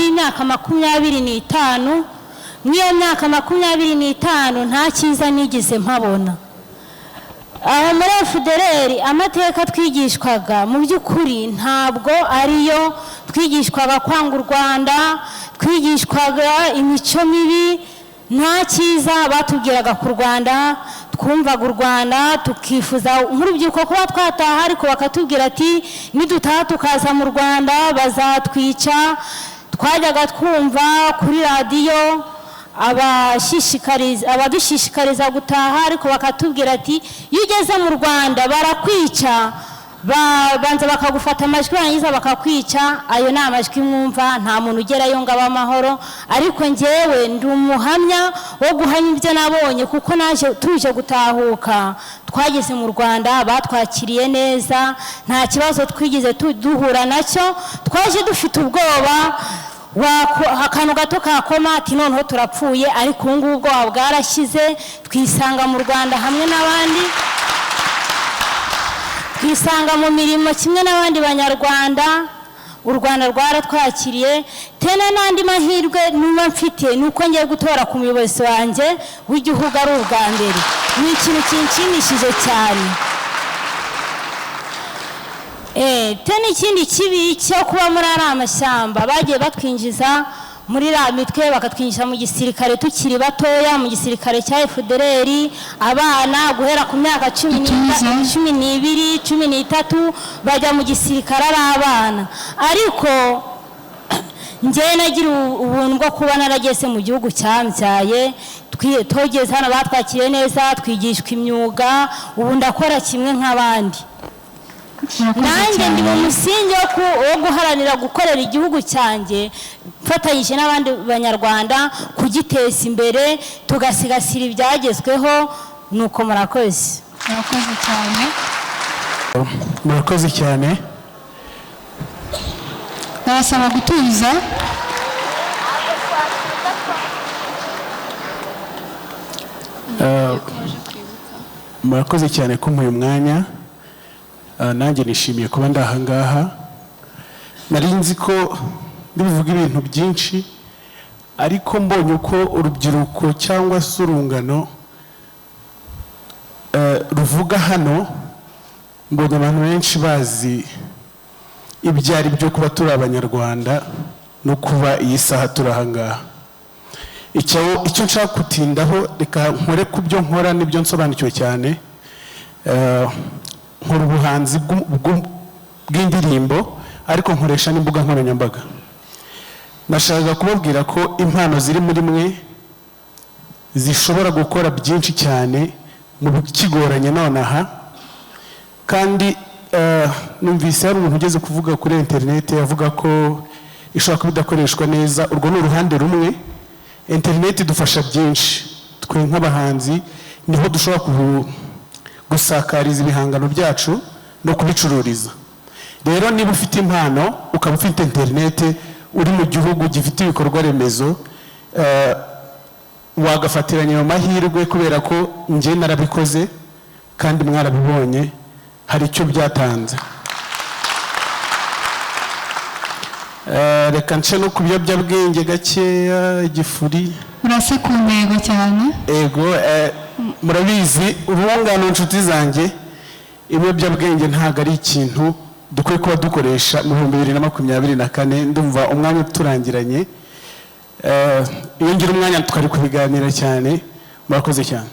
w'imyaka 25. Mw'iyo myaka 25 nta cyiza nigeze mpabona. Aho muri FDLR, amateka twigishwaga mu by'ukuri ntabwo ariyo twigishwaga. Kwanga u Rwanda, twigishwaga imico mibi, nta cyiza batubwiraga ku Rwanda. Twumvaga u Rwanda tukifuza nk'urubyiruko kuba twataha, ariko bakatubwira ati nidutaha tukaza mu Rwanda bazatwica. Twajyaga twumva kuri radiyo abashishikariza, abadushishikariza gutaha, ariko bakatubwira ati iyo ugeze mu Rwanda barakwica, banza bakagufata amajwi, barangiza bakakwica. Ayo ni amajwi mwumva, nta muntu ugerayo ngo abe amahoro. Ariko njyewe ndi umuhamya wo guhamya ibyo nabonye, kuko naje tuje gutahuka, twageze mu Rwanda batwakiriye neza, nta kibazo twigeze duhura nacyo. Twaje dufite ubwoba, akantu gato kakoma ati noneho turapfuye, ariko ubu ngubu ubwoba bwarashyize, twisanga mu Rwanda hamwe n'abandi, twisanga mu mirimo kimwe n'abandi Banyarwanda. U Rwanda rwaratwakiriye. Tena n'andi mahirwe nuba mfite ni uko ngiye gutora ku muyobozi wanjye w'igihugu ari ubwa mbere, ni ikintu kinshimishije cyane. Tena ikindi kibi cyo kuba muri ariya mashyamba, bagiye batwinjiza muri iriya mitwe, bakatwinjiza mu gisirikare tukiri batoya, mu gisirikare cya FDLR, abana guhera ku myaka Ituze. 12, 13 bajya mu gisirikare ari abana. Ariko njyewe nagira ubuntu bwo kuba narageze mu gihugu cyambyaye. Tugeze hano batwakiriye neza, twigishwa imyuga, ubu ndakora kimwe nk'abandi. Murakoze Nanjye ndi mu cyane. musingi wo guharanira gukorera igihugu cyanjye mfatanyije n'abandi Banyarwanda kugiteza imbere, tugasigasira ibyagezweho. Nuko murakoze. Murakoze cyane. Murakoze cyane. Ndabasaba gutuza. Murakoze cyane kumpa uyu mwanya. Nanjye nishimiye kuba ndi aha ngaha. Nari nzi ko ndibuvuge ibintu byinshi, ariko mbonye uko urubyiruko cyangwa se urungano ruvuga hano, mbonye abantu benshi bazi ibyo ari byo kuba turi Abanyarwanda no kuba iyi saha turi aha ngaha. Icyo nshaka gutindaho, reka nkore ku byo nkora n'ibyo nsobanukiwe cyane. Nkora ubuhanzi bw'indirimbo, ariko nkoresha n'imbuga nkoranyambaga. Nashakaga kubabwira ko impano ziri muri mwe zishobora gukora byinshi cyane mu bikigoranye nonaha. Kandi numvise hari umuntu ugeze kuvuga kuri interineti avuga ko ishobora kuba idakoreshwa neza. Urwo ni uruhande rumwe. Interineti idufasha byinshi. Twe nk'abahanzi niho dushobora gusakariza ibihangano byacu no kubicururiza. Rero niba ufite impano, ukaba ufite interineti, uri mu gihugu gifite ibikorwa remezo, wagafatiranya ayo mahirwe, kubera ko njye narabikoze kandi mwarabibonye, hari icyo byatanze. Reka nce no ku biyobyabwenge gakeya, igifuri. Urase ku ntego cyane. Ego, murabizi urungano, nshuti zanjye, ibiyobyabwenge ntabwo ari ikintu dukwiye kuba dukoresha mu 2024. Ndumva umwanya uturangiranye. Iyo ngira umwanya twari kubiganira cyane. Murakoze cyane.